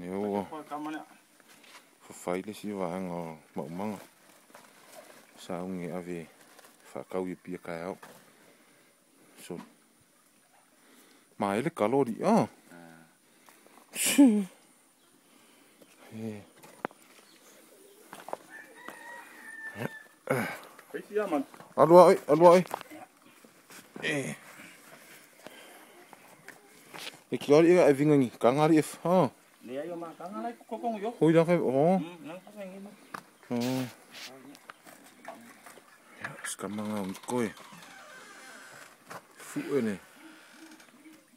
Lea ua fafai le isi vaega o maumaga. Saugi ave whakau i pia kai au. So mai le kalori ah. Alua oi, alua oi. Eh. E ki ori e vinga ni kangari e ha. Le ai o ma kanga lai kokong yo. Hoi da kai oh. Nang ka ngi ma. Oh. Ya, skamanga un koi. Fu ene.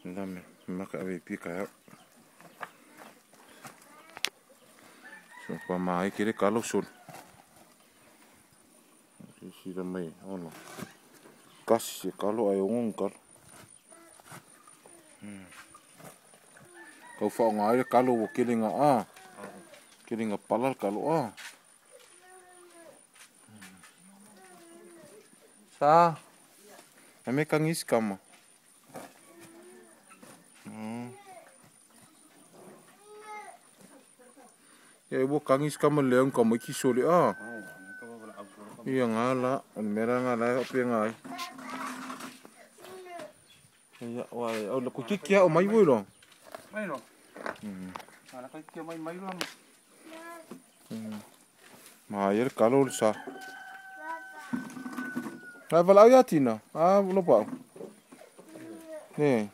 Ndame maka ave pi kai. So pa mai kere kalo sul. Sira mai ono. Kasi se kalo ai ongon kalo. Kau wha ngā aire kalo o kerenga a. Kerenga pala kalo a. Sa. E me kangis kama. Ia e wo kangis kama leong kama iki sole a. Ia ngā la, o mera ngā la o pe ngā ai. Ia, wai, o la kutiki o mai voi lo. Mai lo. Ala kai kia mai mai lo. Ma ia kalo sa. Na vala ia tina. Ah, lo pa. Ne.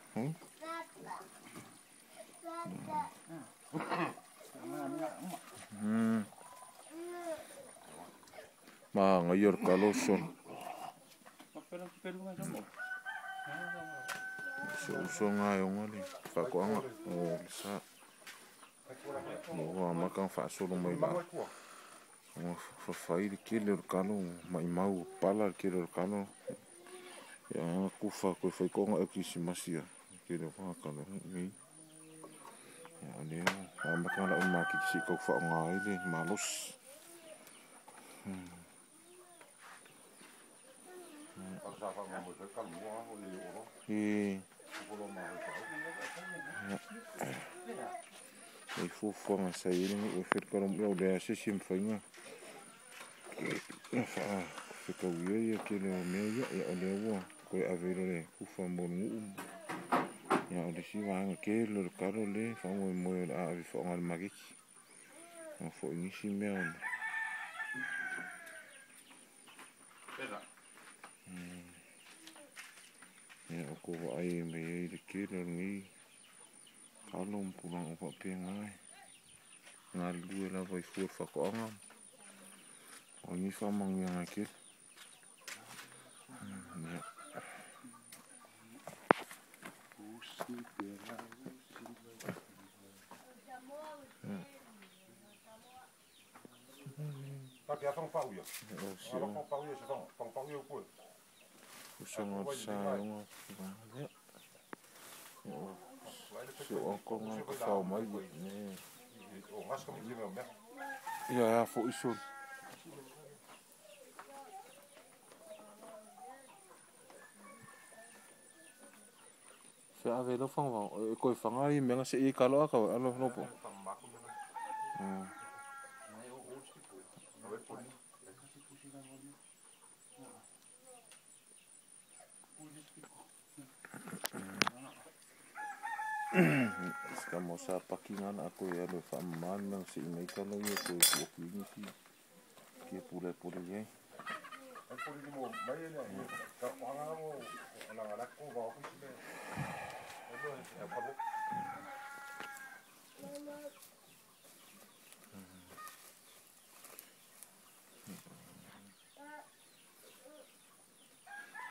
Ma ngayor kalo son. So so ngai ngale fa ko anga o sa. Mo ma kan fa so mai ba. O fa fa ile kele kalo mai mau pala kele kalo. Ya ku fa ko fa ko nga krisimasia kele fa kalo ni. Ya ne ma kan la ma ki si ko fa ngai le malos. E e fuafuaga sa i ai le guu e felikalo o le asesi e mafaiga fekauia ia tele o mea ia ia o lea ua toe ave ai le kufa mo le guu ia o le isi vaega tele o le kalo le faamoemoe o le a ave faaaoga le maketi a fo'i nisi mea o le ia o ko vaai mai ai le tele o lenei kalo ma tulaga o faapega ai galulue lava i fua o le faatoaga o lenei faamanuiaga e tele ia. Ia fo'i solo. Se ave lo fanga e koe fanga i menga se i kalo aka alo lopo. Ska mo sa pakinga na ako ia le whaamman nang si mai kalo ia koe kuoki nisi kia pule pule ia.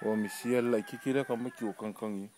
O misia la kikira ka maki o kankangi.